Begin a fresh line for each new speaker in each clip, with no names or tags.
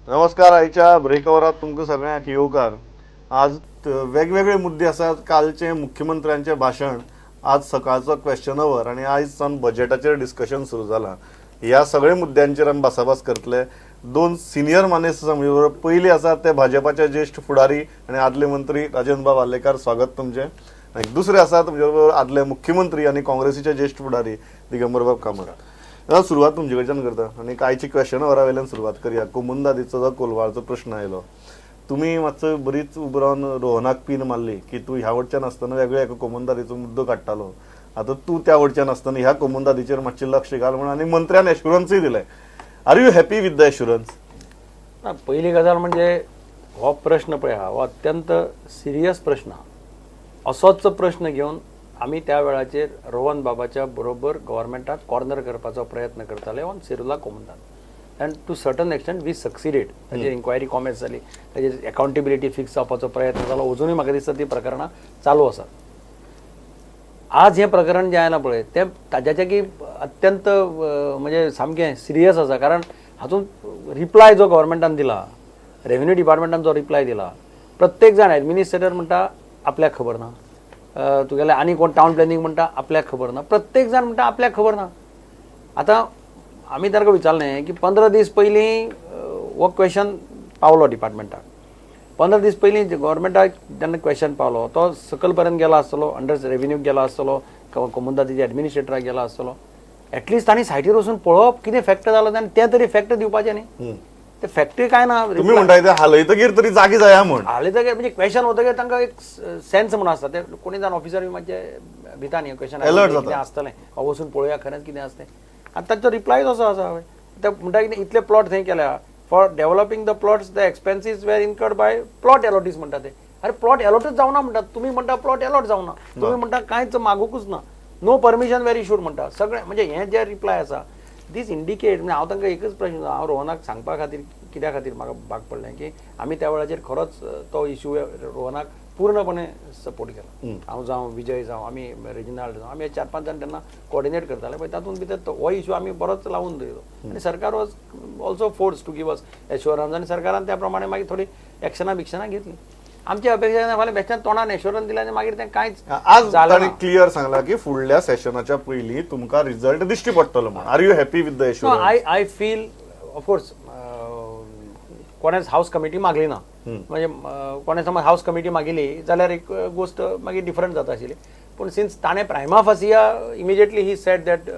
नमस्कार. आयच्या ब्रेक आवरात तुमकां सगळ्यांक येवकार. आज वेगवेगळे मुद्दे आसात. कालचें मुख्यमंत्र्यांचें भाशण, आज सकाळचो क्वेश्चन our आनी आयज सावन बजेटाचेर डिस्कशन सुरू जालां. ह्या सगळ्या मुद्द्यांचेर आमी भासाभास करतले. दोन सिनियर मानेस्त आसा म्हजे बरोबर. पयली आसात ते भाजपाचे ज्येश्ठ फुडारी आनी आदले मंत्री राजन बाब आर्लेकार, स्वागत तुमचें. आनी दुसरे आसात म्हजे बरोबर आदले मुख्यमंत्री आनी काँग्रेसीचे ज्येश्ठ फुडारी दिगंबरबाब कामत. दादा, सुरवात तुमचे कडच्यान करता आनी आयची क्वेश्चन आवरा वयल्यान सुरवात करया. कोमुंदादीचो जो कोलवाळचो प्रश्न आयलो, तुमी मातसो बरीच उबो रावन रोहनाक पीन मारली की तूं ह्या वटच्यान आसतना वेगळे एका कोमुंदादीचो मुद्दो काडटालो, आतां तूं त्या वटच्यान आसतना ह्या कोमुंदादीचेर मातशें लक्ष घाल म्हणून, आनी मंत्र्यान एश्युरन्सूय दिलें. Are you happy with the assurance?
ना, पयली गजाल म्हणजे हो प्रश्न पळय आहा हो अत्यंत सिरियस प्रश्न आहा. असोच प्रश्न घेवन आमी त्या वेळाचेर रोहन बाबाच्या बरोबर गव्हर्मेंटाक कॉर्नर करपाचो प्रयत्न करताले on Serula Comunidade, and to certain extent we succeeded. ताजेर इन्क्वायरी कॉमेन्स जाली, ताजेर अकाउंटेबिलिटी फिक्स जावपाचो प्रयत्न जालो. अजुनूय म्हाका दिसता ती प्रकरणां चालू आसात. आज हें प्रकरण जें आयलां पळय, तें ताज्याच्याकी अत्यंत म्हणजे सामकें सिरियस आसा, कारण हातूंत रिप्लाय जो गव्हर्मेंटान दिला, रेव्हेन्यू डिपार्टमेंटान जो रिप्लाय दिला, प्रत्येक जाण एडमिनिस्ट्रेटर म्हणटा आपल्याक खबर ना, तुगेले आनी कोण टावन प्लॅनिंग म्हणटा आपल्याक खबर ना, प्रत्येक जाण म्हणटा आपल्याक खबर ना. आतां आमी तांकां विचारलें की 15 दीस पयलीं हो क्वेशन पावलो डिपार्टमेंटाक. 15 दीस पयलीं गव्हर्मेंटाक जेन्ना क्वेशन पावलो, तो सकयल पर्यंत गेला आसतलो, अंडर रेव्हेन्यूक गेला आसतलो, कोमुंदादीच्या एडमिनिस्ट्रेटराक गेला आसतलो. एटलिस्ट तांणी सायटीर वचून पळोवप कितें फॅक्ट जालो आनी तें तरी फॅक्ट दिवपाचें न्ही. ते फॅक्टरी काय ना.
तुम्ही म्हणटाय ते हालयतगीर तरी जागी जाया म्हण.
हालयतगीर म्हणजे क्वेशन वतगीर तांकां एक सेन्स म्हणून आसता. ते कोणी जाण ऑफिसर बी मातशे भिता न्ही, क्वेशन
Alert जाता.
कितें आसतलें, वचून पळोवया खरेंच कितें आसतें. आनी ताचो रिप्लाय असो आसा हय, ते म्हणटा कितें, इतले प्लॉट थंय केल्या, for developing the plots the expenses were incurred by plot allottees म्हणटा ते. अरे, प्लॉट एलॉटच जावना म्हणटा तुमी, म्हणटा प्लॉट एलॉट जावना तुमी, म्हणटा कांयच मागूकच ना, नो परमिशन वेर इशूड म्हणटा सगळें. म्हणजे हें जे रिप्लाय आसा, दीस इंडिकेट. म्हणजे हांव तांकां एकच प्रश्न, हांव रोहनाक सांगपा खातीर, कित्या खातीर म्हाका भाग पडलें की आमी त्या वेळाचेर खरोच तो इशू रोहनाक पूर्णपणे सपोर्ट केला. हांव जावं, विजय जावं, आमी रेजिनाल्ड जावं, आमी चार पांच जाण तेन्ना कोऑर्डिनेट करताले पळय, तातूंत भितर तो हो इशू आमी बरोच लावून दवरलो आनी सरकार was also forced to give us assurance आनी सरकारान त्या प्रमाणे मागीर थोडी एक्शनां बिक्शनां घेतली. आमची अपेक्षा ना, फाल्यां बेश्टें तोंडान एश्योरन्स दिलें आनी मागीर तें कांयच
आज
जालें
तांणी
ना.
क्लियर सांगला की फुडल्या सेशनाच्या पयलीं तुमकां रिझल्ट दिश्टी पडटलो म्हण. Are you happy with the
No,
assurance?
I feel, of course, कोणेच हाऊस कमिटी मागली ना. म्हणजे कोणें समज हाऊस कमिटी मागिली जाल्यार एक गोश्ट मागीर डिफरंट जाता आशिल्ली. पूण सिन्स ताणें prima facie immediately he said that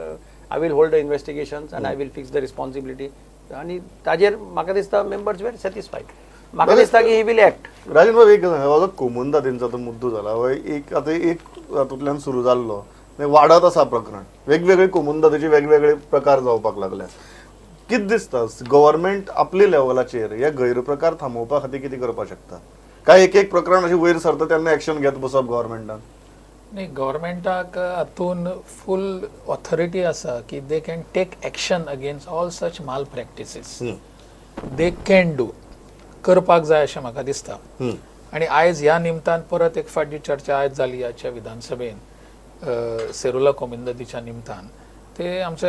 I will hold the investigations and I will fix the responsibility, आनी ताजेर म्हाका दिसता मेंबर्स वेर सॅटिस्फायड. म्हाका दिसता की he will act.
Rajan बाब, एक हो जो कोमुंदादींचो तो मुद्दो जाला हो एक आतां एक हातूंतल्यान सुरू जाल्लो आनी वाडत आसा प्रकरण. वेगवेगळे कोमुंदादीचे वेगवेगळे प्रकार जावपाक लागले. कितें दिसता, गव्हर्मेंट आपल्या लेवलाचेर हे गैरप्रकार थांबोवपा खातीर कितें करपाक शकता? काय एक एक प्रकरण अशें वयर सरता तेन्ना एक्शन घेत बसप गव्हर्मेंटान?
न्ही, गव्हर्मेंटाक हातून फूल ऑथॉरिटी आसा की they can take action against all such malpractices. They can do, करपाक जाय अशें म्हाका दिसता. आनी आयज ह्या निमतान परत एक फावट जी चर्चा आयज जाली आजच्या विधानसभेन सेरुला कोमिंदादीच्या निमतान, ते आमचे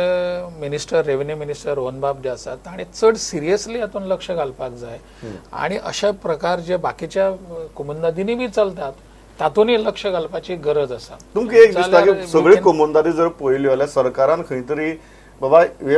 मिनिस्टर, रेव्हेन्यू मिनिस्टर रोहनबाब जे आसात, ताणें चड सिरियसली हातून लक्ष घालपाक जाय आनी अशे प्रकार जे बाकीच्या कोमुंदादींनी बी चलतात, तातूंतय लक्ष घालपाची गरज आसा.
तुमकां एक दिसता की
जाल्यार
सगळी कोमुंदादी जर पळयल्यो जाल्यार सरकारान खंय तरी बाबा हे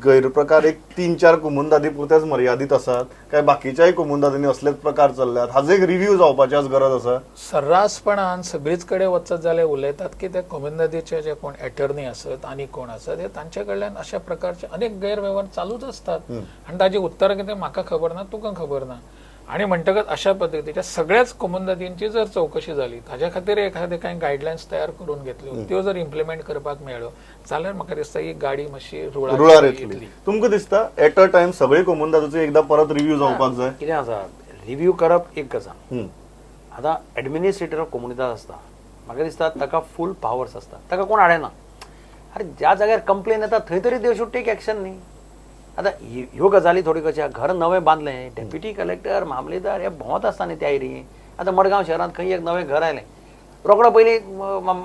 गैरप्रकार एक तीन चार कोमुंदादी पुरतेच मर्यादीत आसात काय बाकीच्याय कोमुंदादींनी असलेच प्रकार चल्ल्यात, हाजो एक रिव्ह्यू जावपाची आज गरज आसा?
सर्रासपणान सगळीच कडेन वचत जाल्यार उलयतात की ते कोमुनिदादीचे जे कोण एटर्नी आसत आनी कोण आसत, हे तांचे कडल्यान अशा प्रकारचे अनेक गैरवेव्हार चालूच असतात आनी ताजी उत्तरां कितें, म्हाका खबर ना, तुका खबर ना. आणि म्हणटकच अशा पद्दतीच्या सगळ्याच कोमुनिदादींची जर चौकशी जाली, ताज्या खातीर एखादे कांय गायडलायन्स तयार करून घेतल्यो, त्यो जर इम्प्लिमेंट करपाक मेळ्ळ्यो जाल्यार म्हाका दिसता ही गाडी मातशी
रुळार
रुळार
येतली. तुमकां दिसता एट अ टायम सगळे कोमुंदादीचो एकदा परत रिव्ह्यू जावपाक जाय?
कितें आसा, रिव्ह्यू करप एक गजाल. आतां एडमिनिस्ट्रेटर ऑफ कोमुनिदाद आसता, म्हाका दिसता ताका फूल पावर्स आसता, ताका कोण आडयना. अरे, ज्या जाग्यार कंप्लेन येता थंय तरी they should take action न्ही. आतां ह्यो गजाली थोड्यो कश्यो, घर नवें बांदलें, डेप्युटी कलेक्टर, मामलेदार हे भोंवत आसता न्ही त्या एरियेन. आतां मडगांव शहरांत खंय एक नवें घर आयलें, रोकडो पयलीं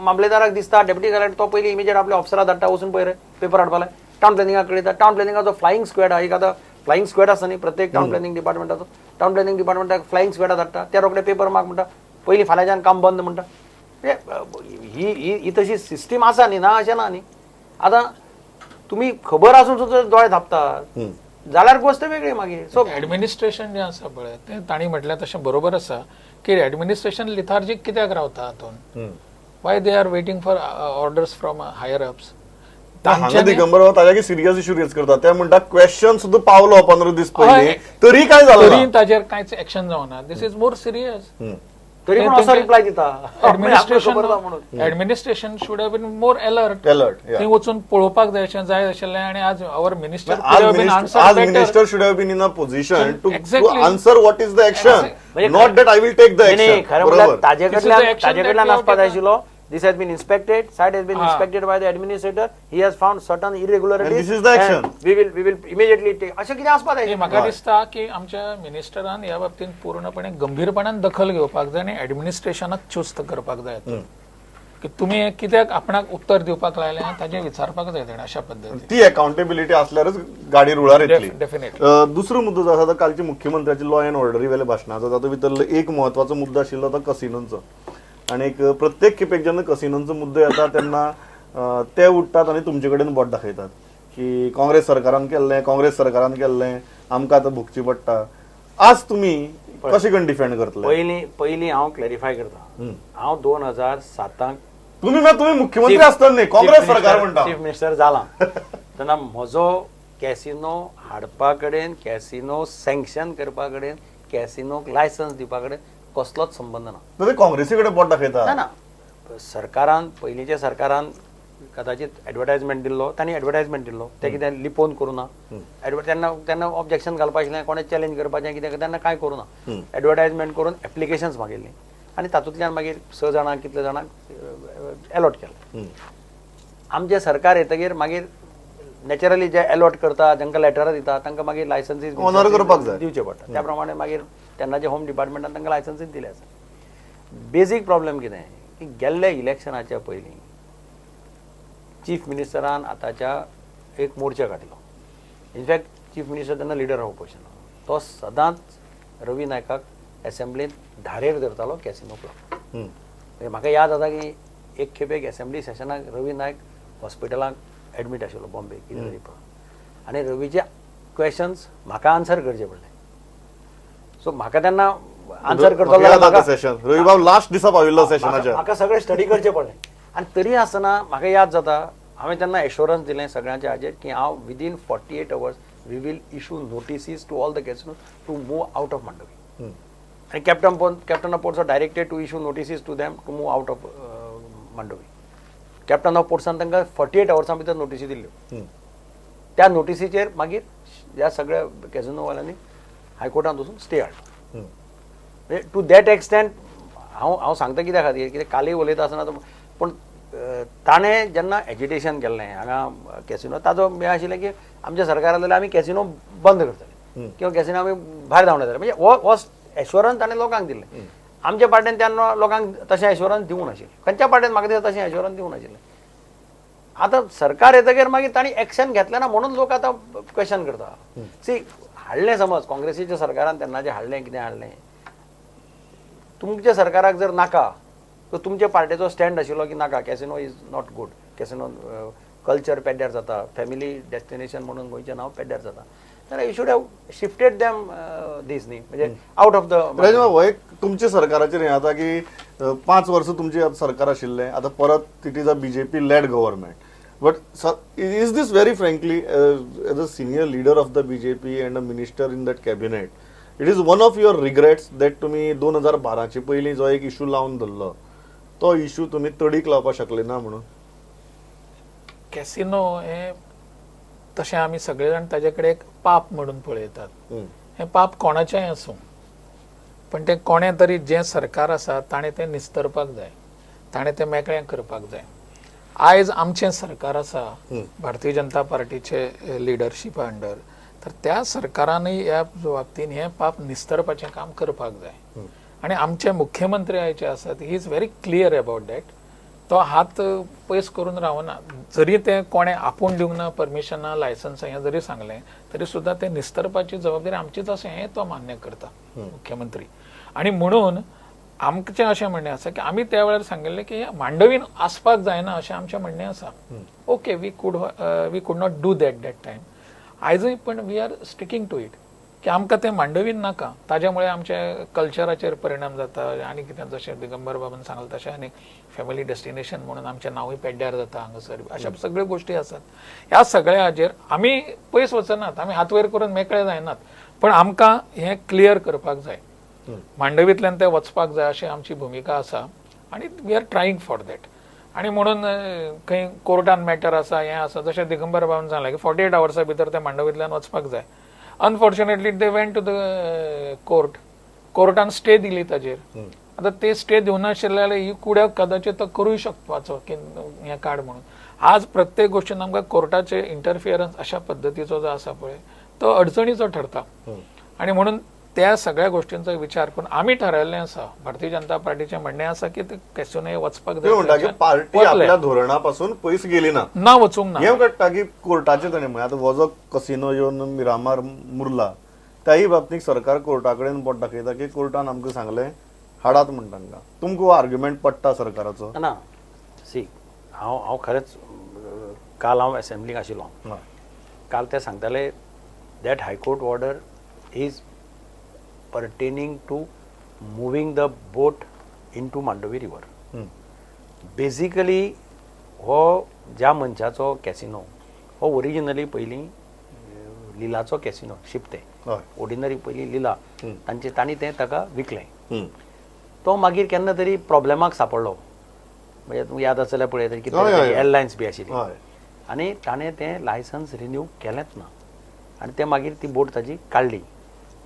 मामलेदाराक दिसता, डेप्युटी कलेक्टर, तो पयलीं इमिजिएट आपल्या ऑफिसरा धाडटा, वचून पळय रे, पेपर हाडपा लाय. टावन प्लॅनिंगाक कळयता. टावन प्लॅनिंगाचो फ्लायिंग स्क्वॅड आहा एक आतां. फ्लायिंग स्क्वॅड आसा न्ही प्रत्येक टावन प्लॅनिंग डिपार्टमेंटाचो, टावन प्लॅनिंग डिपार्टमेंटाक फ्लायिंग स्क्वॅडा धाडटा, ते रोखडे पेपर माग म्हणटा, पयलीं फाल्यांच्यान काम बंद म्हणटा. ही ही तशी सिस्टीम आसा न्ही, ना अशें ना न्ही. आतां तुमी खबर आसून सुद्दां दोळे धांपतात जाल्यार गोश्ट वेगळी मागीर. सो
एडमिनिस्ट्रेशन जें आसा पळय तें तांणी म्हटलें तशें बरोबर आसा की एडमिनिस्ट्रेशन लिथार्जीक कित्याक रावता हातून, why they are waiting for orders from higher ups.
हांगा दिगंबर ताज्या सिरियस इश्यू रेज करता, ते म्हणटा क्वेश्चन सुद्दां पावलो 15 दीस पयलीं तरी काय जालें,
तरी ताजेर कांयच एक्शन जावना. This is more serious.
तरी पण असो रिप्लाय दिता
administration should have been more alert, थंय वचून पळोवपाक जाय जाय आशिल्लें. आनी आज our minister
minister should have been in a position to answer what is the action, not that I will take the action.
खरें म्हणल्यार ताजे कडल्यान आसपा जाय आशिल्लो. This has been inspected. Site has been inspected by the administrator. He has found certain irregularities.
And this is the action.
We will immediately take. अशें कितें आसपा जाय.
म्हाका दिसता की आमच्या मिनिस्टरान ह्या बाबतींत पूर्णपणे गंभीरपणान दखल घेवपाक जाय आनी एडमिनिस्ट्रेशनाक चुस्त करपाक जाय की तुमी कित्याक आपणाक उत्तर दिवपाक लायलें ताजें विचारपाक जाय तेणें अशा पद्दतीन.
ती अकाउंटेबिलिटी असल्यारच गाडी रुळार येतली.
डेफिनेटली.
दुसरो मुद्दो जो आसा तो कालच्या मुख्यमंत्र्याची लॉ अँड ऑर्डरी वेल्या भाशणाचो, तातूंत भितर एक म्हत्वाचो मुद्दो आशिल्लो तो कसिनोंचो. आनी प्रत्येक खेपेक जेन्ना कसिनोंचो मुद्दो येता तेन्ना ते उठ्ठात आनी तुमचे कडेन बोट दाखयतात की काँग्रेस सरकारान केल्लें, काँग्रेस सरकारान केल्लें, आमकां आतां भोगची पडटा. आज तुमी कशें करून डिफेंड करतले?
पयलीं हांव क्लॅरिफाय करता, हांव 2007
तुमी तुमी मुख्यमंत्री आसतना न्ही, काँग्रेस सरकार म्हणटा,
चीफ मिनिस्टर जाला तेन्ना म्हजो कॅसिनो हाडपा कडेन, कॅसिनो सँक्शन करपा कडेन, कॅसिनोक लायसन्स दिवपा कडेन कसलोच संबंद ना.
काँग्रेसी कडेन बोट दाखयता
ना. सरकारान पयलींच्या सरकारान कदाचित एडवर्टायजमेंट दिल्लो, तांणी एडवर्टायजमेंट दिल्लो, ते कितें लिपोवन करूं ना. तेन्ना तेन्ना ऑब्जेक्शन घालपा आशिल्लें, कोणें चॅलेंज करपाचें कितें तेन्ना कांय करूं ना. एडवर्टायजमेंट करून एप्लिकेशन्स मागिल्लीं आनी तातूंतल्यान मागीर 6 जाणांक कितले जाणांक एलॉट केलें. आमचें सरकार येतगीर मागीर नॅचरली जे एलॉट करता, जांकां लेटरां दिता तांकां मागीर लायसन्सीस
ऑनर करपाक जाय,
दिवचे पडटा. त्या प्रमाणे मागीर तेन्नाचे होम डिपार्टमेंटान तांकां लायसन्सीस दिले आसा. बेजीक प्रॉब्लेम कितें की गेल्ल्या इलेक्शनाच्या पयलीं चीफ मिनिस्टरान आतांच्या एक मोर्चा काडलो. इनफॅक्ट चीफ मिनिस्टर तेन्ना लिडर ऑफ ऑपोजिशन, तो सदांच रवी नायकाक एसेंब्लींत धारेर धरतालो कॅसिनोक लागून. म्हाका याद जाता की एक खेपेक एसेंब्ली सेशनाक रवी नायक हॉस्पिटलाक एडमीट आशिल्लो बॉम्बे कितें तरी पळोवन, आनी रवीचे क्वेशन्स म्हाका आन्सर करचे पडले. सो म्हाका तेन्ना आन्सर करतलो
लास्ट दिसा पाविल्लो सेशनाच्या,
म्हाका सगळें स्टडी करचें पडलें. आनी तरी आसतना म्हाका याद जाता हांवें तेन्ना एश्योरन्स दिलें सगळ्यांच्या हाजेर की हांव within 48 hours we will issue notices to all the casinos to move out of Mandovi. आनी captain of ports directed to issue notices to them to move out of Mandovi. Captain of पोर्ट्सान तांकां 48 अवर्सां भितर नोटीसी दिल्ल्यो. त्या नोटीसीचेर मागीर ह्या सगळ्या कॅसिनोवाल्यांनी हायकोर्टांत वचून stay हाडलो. म्हणजे टू that extent हांव हांव सांगता कित्या खातीर, कित्याक कालय उलयता आसतना पूण ताणें जेन्ना एजिटेशन केल्लें हांगा कॅसिनो, ताजो हें आशिल्लें की आमच्या सरकारान जाल्यार आमी कॅसिनो बंद करतले किंवा कॅसिनो आमी भायर धांवडायतले, म्हणजे हो एश्योरन्स ताणें लोकांक दिल्लें. आमच्या पार्टेन तेन्ना लोकांक तशें एश्योरन्स दिवंक नाशिल्लें, खंयच्या पार्टेन म्हाका दिसता तशें एश्योरन्स दिवंक नाशिल्लें. आतां सरकार येतगीर मागीर तांणी एक्शन घेतलें ना म्हणून लोक आतां क्वेश्चन करता. सी हाडलें समज काँग्रेसीच्या सरकारान तेन्ना जें हाडलें कितें हाडलें, तुमच्या सरकाराक जर नाका तर तुमच्या पार्टेचो स्टँड आशिल्लो की नाका, casino is not good, casino culture पेड्ड्यार जाता, फॅमिली डेस्टिनेशन म्हणून गोंयचें नांव पेड्ड्यार जाता, जाल्यार you should have shifted them these न्ही, म्हणजे आउट ऑफ the.
हो एक तुमच्या सरकाराचेर हें जाता की 5 वर्सां तुमचें सरकार आशिल्लें, आतां परत it is a BJP led government. But sir, is this very frankly, as a senior leader of the BJP and a minister in that cabinet, it is one of your regrets that तुम्ही 2012 चे पयलीं जो एक issue लावन धरलो तो issue तुम्ही तडीक लावपाक शकले ना म्हणून?
कॅसिनो हे तशें आमी सगळे जाण ताजे कडेन एक पाप म्हणून पळयतात. हें पाप कोणाचेंय आसूं, पण तें कोणें तरी जें सरकार आसा ताणें तें निस्तरपाक जाय, ताणें तें मेकळें करपाक जाय. आयज आमचें सरकार आसा भारतीय जनता पार्टीचे लिडरशिपा अंडर, तर त्या सरकारानय ह्या बाबतीन हें पाप निस्तरपाचें काम करपाक जाय. आनी आमचे मुख्यमंत्री आयचे आसात, he is very clear about that. तो हात पयस करून रावना. जरी ते कोणें आपूण दिवंक ना परमिशन ना लायसन्स हें जरी सांगलें तरी सुद्दां ते निस्तरपाची जबाबदारी आमचीच आसा हें तो मान्य करता मुख्यमंत्री. आनी म्हणून आमचें अशें म्हणणें आसा की आमी त्या वेळार सांगिल्लें की मांडवीन आसपाक जायना अशें आमचें म्हणणें आसा. Okay, we could not do that that time. आयजूय पण we are sticking to it की आमकां तें मांडवीन नाका, ताज्या मुळे आमच्या कल्चराचेर परिणाम जाता आनी कितें, जशें दिगंबर बाबान सांगलें तशें आनी फॅमिली डेस्टिनेशन म्हणून आमचें नांवूय पेड्ड्यार जाता हांगासर, अशा सगळ्यो गोश्टी आसात. ह्या सगळ्या हाजेर आमी पयस वचनात, आमी हात वयर करून मेकळे जायनात, पण आमकां हें क्लियर करपाक जाय, मांडवींतल्यान तें वचपाक जाय अशी आमची भुमिका आसा आनी we are trying for that. आनी म्हणून खंय कोर्टान मॅटर आसा हें आसा, जशें दिगंबर बाबान सांगलें की 48 आवर्सा भितर तें मांडवींतल्यान वचपाक जाय. Unfortunately they went to the court, कोर्टान स्टे दिली ताजेर. आतां ते स्टे दिवनाशिल्ले जाल्यार ही कुड्याक कदाचित तो करूय शकपाचो की हें काड म्हणून. आज प्रत्येक गोश्टीन आमकां कोर्टाचे इंटरफियरन्स अशा पद्दतीचो जो आसा पळय तो अडचणीचो ठरता. आनी म्हणून त्या सगळ्या गोष्टींचो विचार करून आमी ठरयल्लें आसा, भारतीय जनता पार्टीचें म्हणणें आसा की ते कॅसिनो वचपाक
जाय. पार्टी आपल्या धोरणा पासून पयस गेली ना,
ना वचूंक ना.
हें कळटा की कोर्टाचें ताणें म्हळें आतां हो जो कसिनो येवन मिरामार मुरला त्याही बाबतींत सरकार कोर्टा कडेन बोट दाखयता की कोर्टान आमकां सांगलें हाडात म्हण तांकां. तुमकां आर्ग्युमेंट पडटा सरकाराचो?
ना, सी हांव हांव खरेंच काल हांव एसेंब्लीक आशिल्लो, काल ते सांगताले that high court order is pertaining to moving the boat into Mandovi river. Basically हो ज्या मनशाचो कॅसिनो हो ओरिजिनली पयलीं लिलाचो कॅसिनो शिप ते ओर्डिनरी पयलीं लिला तांचे तांणी तें ताका विकलें. तो मागीर केन्ना तरी प्रॉब्लेमाक सांपडलो, म्हणजे तुमकां याद आसलें पळय तरी कितें एअरलायन्स बी आशिल्ली आनी ताणें तें लायसन्स रिन्यू केलेंच ना आनी तें मागीर ती बोट ताजी काडली.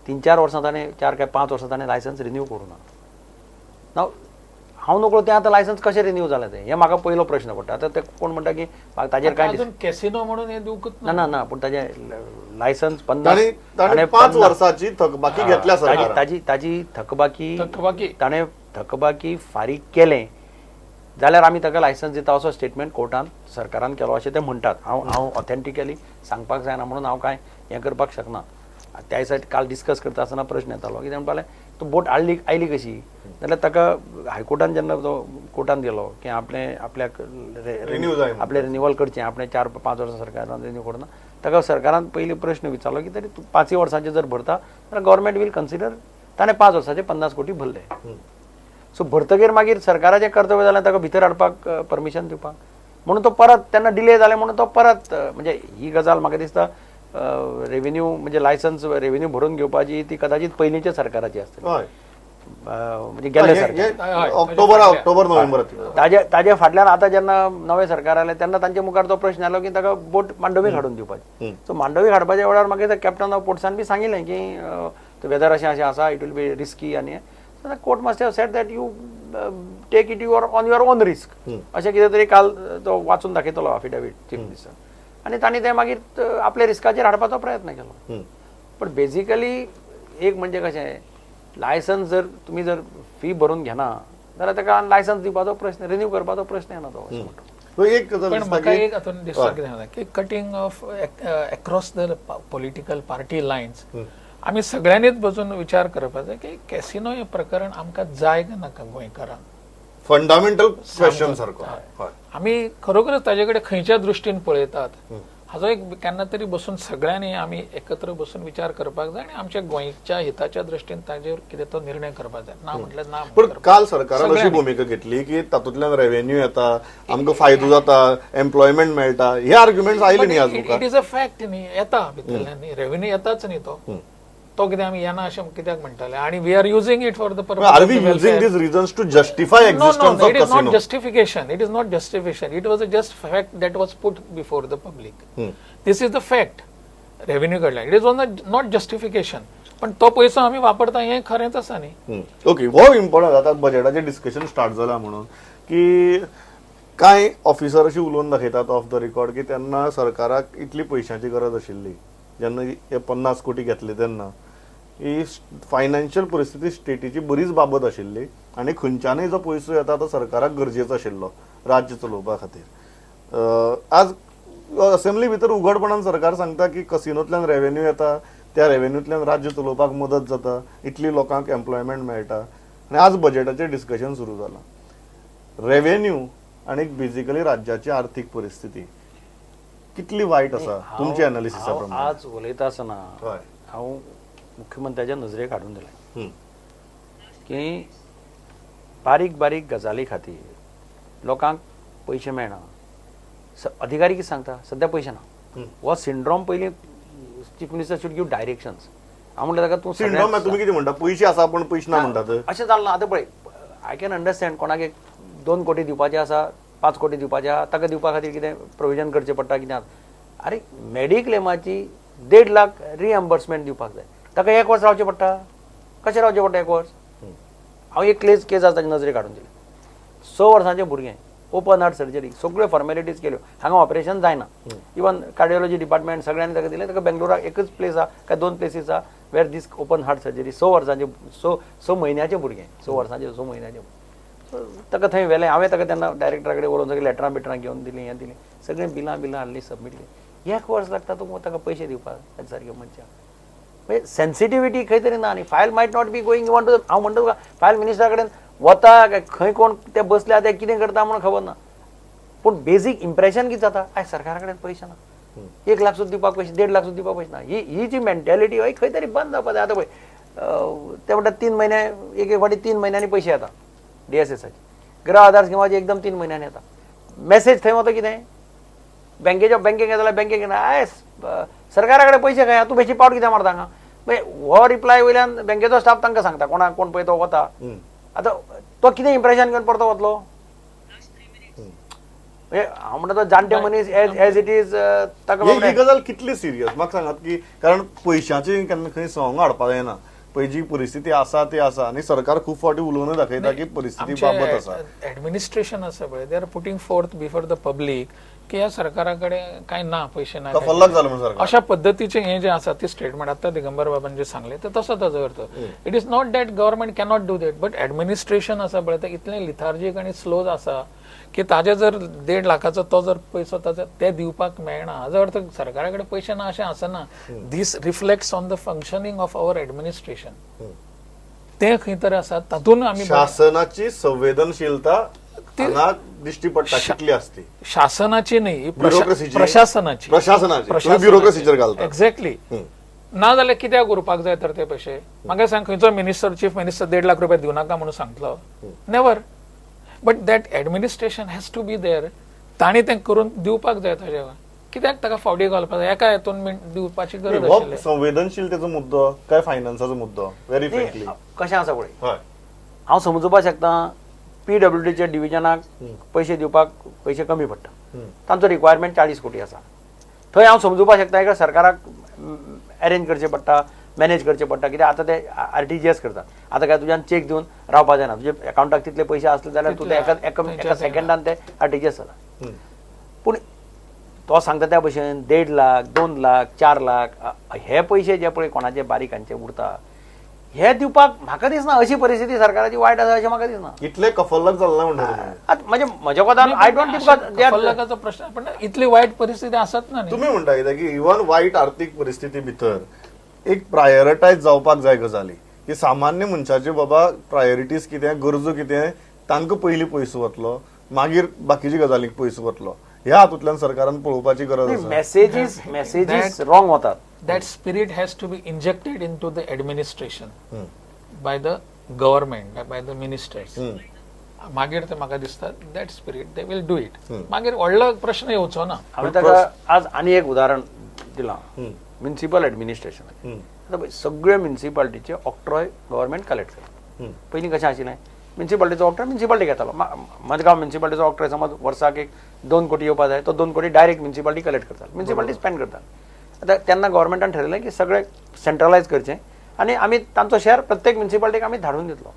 3-4 वर्सां ताणें 4 काय 5 वर्सां ताणें लायसन्स रिन्यू करूं ना. ना हांव नकळो तें आतां लायसन्स कशें रिन्यू जालें तें, हें म्हाका पयलो प्रश्न पडटा. आतां ते कोण म्हणटा की ताजेर कांय
कॅसिनो म्हणून हें दिवंकच
ना. ना ना, पूण ताजें लायसन्स 50
5 वर्सांची थकबाकी घेतल्या सरकारान.
ताजी ताजी थकबाकी ताणें थकबाकी फारीक केलें जाल्यार आमी ताका लायसन्स दिता असो स्टेटमेंट कोर्टान सरकारान केलो अशें ते म्हणटात. हांव हांव ऑथेंटिकली सांगपाक जायना म्हणून हांव कांय हें करपाक शकना. त्या दिसा काल डिस्कस करता आसतना प्रश्न येतालो कितें म्हणपालें तो बोट आडली आयली कशी जाल्यार ताका हायकोर्टान जेन्ना तो कोर्टान गेलो की आपलें आपल्याक आपलें रिन्युअल करचें, आपणें 4-5 वर्सां सरकारान रिन्यू करूं ना, ताका सरकारान पयलीं प्रश्न विचारलो की तरी तूं 5 वर्सांचें जर भरता जाल्यार गव्हर्मेंट वील कन्सिडर. ताणें 5 वर्सांचे 50 कोटी भरले. सो भरतगीर मागीर सरकाराचें कर्तव्य जालें ताका भितर हाडपाक परमिशन दिवपाक, म्हणून तो परत तेन्ना डिले जालें म्हणून तो परत म्हणजे ही गजाल म्हाका दिसता रेव्हेन्यू म्हणजे लायसन्स रेव्हेन्यू भरून घेवपाची ती कदाचित पयलींच्या सरकाराची आसतली, म्हणजे गेल्ले सरकार
ऑक्टोबर ऑक्टोबर नोव्हेंबर
ताजे ताजे फाटल्यान आतां जेन्ना नवें सरकार आयलें तेन्ना तांचे मुखार तो प्रश्न आयलो की ताका बोट मांडवीक हाडून दिवपाची. सो मांडवीक हाडपाच्या वेळार मागीर कॅप्टन ऑफ पोर्ट्सान बी सांगिल्लें की वेदर अशें अशें आसा, it will be risky. आनी court must have said that you take it your on your own risk अशें कितें तरी काल तो वाचून दाखयतलो अफिडेवीट चीफ मिनिस्टर, आनी तांणी तें मागीर आपल्या रिस्काचेर हाडपाचो प्रयत्न केलो. पण बेजिकली एक म्हणजे कशें लायसन्स जर तुमी जर फी भरून घेना जाल्यार ताका लायसन्स दिवपाचो प्रश्न, रिन्यू करपाचो प्रश्न येना तो.
पण म्हाका एक हातून दिसता कितें की cutting off across the political party lines आमी सगळ्यांनीच बसून विचार करपाक जाय की कॅसिनो हें प्रकरण आमकां जाय काय नाका गोंयकारांक,
फंडामेंटल क्वेश्चन सारको.
आमी खरोखरच ताजे कडेन खंयच्या दृश्टीन पळयतात हाजो एक केन्ना तरी बसून सगळ्यांनी आमी एकत्र बसून विचार करपाक जाय आनी आमच्या गोंयच्या हिताच्या दृश्टीन ताजेर कितें तो निर्णय करपाक जाय. ना म्हटल्यार ना.
पण काल सरकारान अशी भुमिका घेतली की तातूंतल्यान रेव्हेन्यू येता, आमकां फायदो जाता, एम्प्लॉयमेंट मेळटा, हे आर्ग्युमेंट्स आयले न्ही आज मुखार.
It is a fact न्ही, येता भितरल्यान न्ही रेव्हेन्यू येताच न्ही, तो तो कितें आमी येना अशें कित्याक म्हणटाले आनी we are using it for the purpose.
Are we using these reasons to justify existence of
it is
casino?
Not justification, it is not justification, it was a just fact that was put before the public. This is the fact revenue कडल्यान, it is not justification, पण तो पैसो आमी वापरता हें खरेंच आसा न्ही.
ओके, हो इम्पॉर्टंट. आतां बजेटाचें डिस्कशन स्टार्ट जालां म्हणून की कांय ऑफिसर अशी उलोवन दाखयतात ऑफ the record की तेन्ना सरकाराक इतली पयशांची गरज आशिल्ली जेन्ना हे 50 कोटी घेतले तेन्ना ही फायनान्शियल परिस्थिती स्टेटीची बरीच बाबत आशिल्ली आनी खंयच्यानय जो पयसो येता तो सरकाराक गरजेचो आशिल्लो राज्य चलोवपा खातीर. आज असेंब्ली भितर उघडपणान सरकार सांगता की कसिनोंतल्यान रेव्हेन्यू येता, त्या रेव्हेन्यूतल्यान राज्य चलोवपाक मदत जाता, इतली लोकांक एम्प्लॉयमेंट मेळटा. आनी आज बजेटाचेर डिस्कशन सुरू जालां. रेव्हेन्यू आनी बेजिकली राज्याची आर्थीक परिस्थिती कितली वायट आसा तुमच्या एनालिसिसा प्रमाणे?
आज उलयता आसतना हांव मुख्यमंत्र्याच्या नजरेक हाडून दिलें की बारीक बारीक गजाली खातीर लोकांक पयशे मेळना. अधिकारी कितें सांगता, सद्या पयशे ना. हो सिंड्रोम पयलीं chief minister should give directions. हांव म्हणलें ताका तूं
सिंड्रोम तुमी कितें म्हणटा, पयशे आसा पूण पयशे ना म्हणटात,
अशें जालें ना. आतां पळय, I can understand कोणाक एक 2 कोटी दिवपाचे आसा, 5 कोटी दिवपाचे आसा, ताका दिवपा खातीर कितें प्रोविजन करचें पडटा कितें. आरे मेडिक्लेमाची 1.5 लाख रिएम्बर्समेंट दिवपाक जाय, ताका 1 वर्स रावचें पडटा. कशें रावचें पडटा 1 वर्स? हांव एक केस आसा ताजे नजरेक हाडून दिलें. 6 वर्सांचें भुरगें, ओपन हार्ट सर्जरी, सगळ्यो फॉर्मेलिटीज केल्यो, हांगा ऑपरेशन जायना. इवन कार्डियोलॉजी डिपार्टमेंट सगळ्यांनी ताका दिलें. ताका बेंगलोराक एकच प्लेस आसा काय 2 प्लेसीस आसा where this open heart surgery. 6 वर्सांचें 6 म्हयन्याचें भुरगें, 6 वर्सांचें 6 म्हयन्याचें ताका थंय व्हेलें. हांवें ताका तेन्ना डायरेक्टरा कडेन उलोवन सगळीं लेटरां बिटरां घेवन दिलीं, हें दिलें, सगळीं बिलां बिलां हाडलीं, सबमीट केलीं. 1 वर्स लागता तुमकां ताका पयशे दिवपाक ताजे सारके मनशाक. म्हणजे सेन्सिटिविटी खंय तरी ना. आनी file might not be going even to, हांव म्हणटा तुका फायल मिनिस्टरा कडेन वता काय खंय कोण ते बसल्या ते कितें करता म्हणून खबर ना. पूण बेजीक इम्प्रेशन कितें जाता, आयज सरकारा कडेन पयशे ना, 1 लाख सुद्दां दिवपाक पयशे, 1.5 लाख सुद्दां दिवपाक पयशे ना. ही जी मेंटेलिटी हय खंय तरी बंद जावपाक जाय. आतां पळय ते म्हणटा 3 म्हयने, एक एक फावटी 3 म्हयन्यांनी पयशे येता डीएसएसाचे, गृह आधार स्किमाचे एकदम 3 म्हयन्यांनी येता. मॅसेज थंय वता कितें, बँकेच्या बँकेक जाल्यार बँकेक येना, आयस सरकारा कडेन पयशे खंय, तूं बेशी पावट कित्याक मारता हांगा. मागीर हो रिप्लाय वयल्यान बँकेचो स्टाफ तांकां सांगता कोणाक कोण पळय तो वता. आतां तो कितें इम्प्रेशन घेवन परतो वतलो? हांव म्हणटा तो जाणटे मनीस एज it is ताका
ही गजाल कितली सिरियस म्हाका सांगात की, कारण पयशांची केन्ना खंय संग हाडपाक जायना. पळय जी परिस्थिती आसा ती आसा आनी सरकार खूब फावटी उलोवनूय दाखयता की परिस्थिती बाबत आसा.
एडमिनिस्ट्रेशन आसा पळय, they are putting forth before the public की ह्या सरकारा कडेन कांय ना, पयशे ना, अशा पद्दतीचें हें जें आसा ती स्टेटमेंट आतां दिगंबर बाबान जें सांगलें ते तसो ताजो अर्थ. It is not that government cannot do that, but administration आसा पळय तें इतलें लिथार्जीक आनी स्लो आसा की ताजे जर 1.5 लाखाचो तो जर पयसो ताजो ते दिवपाक मेळना, हाजो अर्थ सरकारा कडेन पयशे ना अशें आसना. This reflects on the functioning of our administration. तें खंय तरी आसा, तातूंत आमी
शासनाची संवेदनशीलता दिश्टी पडटा कितली आसती.
शासनाची न्ही, प्रशासनाची,
ब्युरोक्रेसीचेर घालता.
एक्झॅक्टली. ना जाल्यार कित्याक उरपाक जाय तर ते पयशे? म्हाका सांग, खंयचो मिनिस्टर, चीफ मिनिस्टर 1.5 लाख रुपया दिवनाका नाका म्हणून सांगतलो? Never. But that administration has to be there. तांणी तें करून दिवपाक जाय. ताजे कित्याक ताका फावटी घालपाक जाय? एका हेतून दिवपाची गरज आशिल्ली.
संवेदनशीलतेचो मुद्दो काय फायनान्साचो मुद्दो? व्हेरी फ्रँकली
कशें आसा पळय, हांव समजुपाक शकता पीडब्ल्यूडीच्या डिविजनाक पयशे दिवपाक पयशे कमी पडटा, तांचो रिक्वायरमेंट 40 कोटी आसा. थंय हांव समजुपाक शकता की सरकाराक अरेंज करचें पडटा, मॅनेज करचें पडटा, कित्याक आतां ते आरटीजीएस करतात. आतां काय तुज्यान चॅक दिवन रावपा जायना, तुजे अकावंटाक तितले पयशे आसले जाल्यार तूं ते एका सेकंडान ते आरटीजीएस जाता. पूण तो सांगता त्या भशेन 1.5 लाख, 2 लाख, 4 लाख हे पयशे जे पळय कोणाचे बारीकांचे उरता, हे दिवपाक म्हाका दिसना अशी परिस्थिती सरकाराची वायट आसा अशें म्हाका दिसना.
इतले कफल्लक जाल्ला म्हणटा
म्हणजे म्हज्या कोतान I don't think
कफल्लकाचो प्रश्न, पण इतली वायट परिस्थिती आसत ना.
तुमी म्हणटा कितें की इवन वायट आर्थीक परिस्थिती भितर एक प्रायोरिटायज जावपाक जाय गजाली की सामान्य मनशाचे बाबा प्रायोरिटीज कितें, गरजो कितें, तांकां पयलीं पयसो वतलो, मागीर बाकीच्या गजालींक पयसो वतलो. ह्या हातूंतल्यान सरकारान पळोवपाची गरज आसा.
मेसेजीस रॉंग वतात.
That spirit has to be injected into the administration by the government, by the ministers. मागीर ते म्हाका दिसता that spirit they will do it. मागीर व्हडलो प्रश्न येवचो ना.
हांवें ताका आज आनी एक उदाहरण दिलां, म्युनिसिपल एडमिनिस्ट्रेशन. आतां सगळे म्युनिसिपालिटीचे ऑक्ट्रॉय गव्हर्मेंट कलेक्ट करता. पयलीं कशें आशिल्लें, म्युनिसिपालिटीचो ऑक्ट्रॉय म्युनिसिपालिटी घेतालो. मडगांव म्युनिसिपालिटीचो ऑक्ट्रॉय समज वर्साक एक 2 कोटी येवपा जाय, तो 2 कोटी डायरेक्ट म्युनिसिपालिटी कलेक्ट करता, म्युनिसिपालिटी स्पेंड करता. आतां तेन्ना गव्हर्मेंटान ठरयलें की सगळें सेंट्रलायज करचें आनी आमी तांचो शेअर प्रत्येक म्युनिसिपालिटीक आमी धाडून दितलो.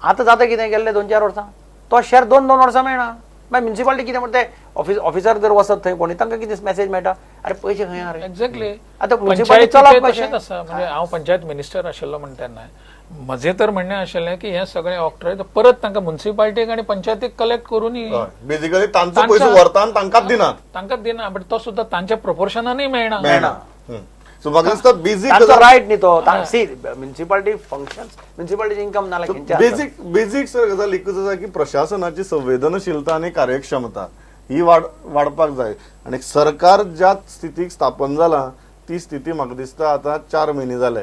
आतां जाता कितें, गेल्ले 2-4 वर्सां तो शेअर 2-2 वर्सां मेळना. मागीर म्युनिसिपालिटी कितें म्हणटा, ऑफिसर जर वचत थंय कोणी तांकां कितें मॅसेज मेळटा, अरे पयशे खंय आहा रे?
एक्झॅक्टली.
आतां म्युनिसिपालिटी चलप कशें?
तशेंच आसा. म्हणजे हांव पंचायत मिनिस्टर आशिल्लो म्हण तेन्ना म्हजें तर म्हणणें आशिल्लें की हें सगळें ऑक्ट्रॉय परत तांकां मुन्सिपालिटीक आनी पंचायतीक कलेक्ट करूनय
बेसिकली तांचो पयसो व्हरता आनी तांकांच दिनात.
तांकां दिना, बट तो सुद्दां तांच्या प्रोपोर्शनानय मेळना.
मेळना. सो म्हाका दिसता बेजीक
तांचो रायट न्ही तो. सी, म्युनिसिपालिटी फंक्शन्स, म्युनिसिपालिटीचे इन्कम ना जाल्यार
बेजीक बेजीक सर गजाल एकूच आसा की प्रशासनाची संवेदनशीलता आनी कार्यक्षमता ही वाडपाक जाय. आनी सरकार ज्या स्थितीक स्थापन जाला ती स्थिती म्हाका दिसता आतां 4 म्हयने जाले,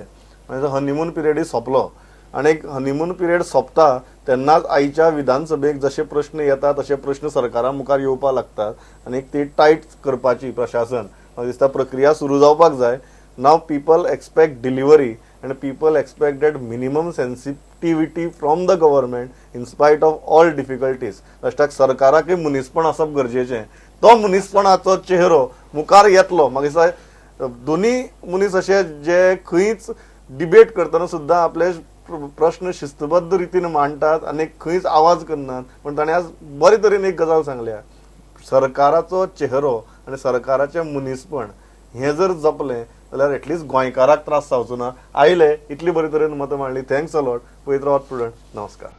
म्हणजे हनीमून पिरियडय सोंपलो. आनी एक हनीमून पिरियड सोंपता तेन्नाच आयच्या विधानसभेक जशे प्रश्न येता तशे प्रश्न सरकारा मुखार येवपाक लागतात आनी ती टायट करपाची प्रशासन म्हाका दिसता प्रक्रिया सुरू जावपाक जाय. Now people expect delivery and people expect that minimum sensitivity from the government in spite of all difficulties. लास्टाक सरकाराकय मनीसपण आसप गरजेचें. तो मनीसपणाचो चेहरो मुखार येतलो. म्हाका दिसता दोनी मनीस अशे जे खंयच डिबेट करतना सुद्दां आपले प्रश्न शिस्तबद्ध रितीन मांडटात आनी खंयच आवाज करनात. पूण ताणें आज बरे तरेन एक गजाल सांगल्या, सरकाराचो चेहरो आनी सरकाराचें मनीसपण हें जर जपलें जाल्यार एटलिस्ट गोंयकाराक त्रास जावचो ना. आयले इतली बरे तरेन मतां मांडली. Thanks a lot. पळयत रावात प्रुडंट. नमस्कार.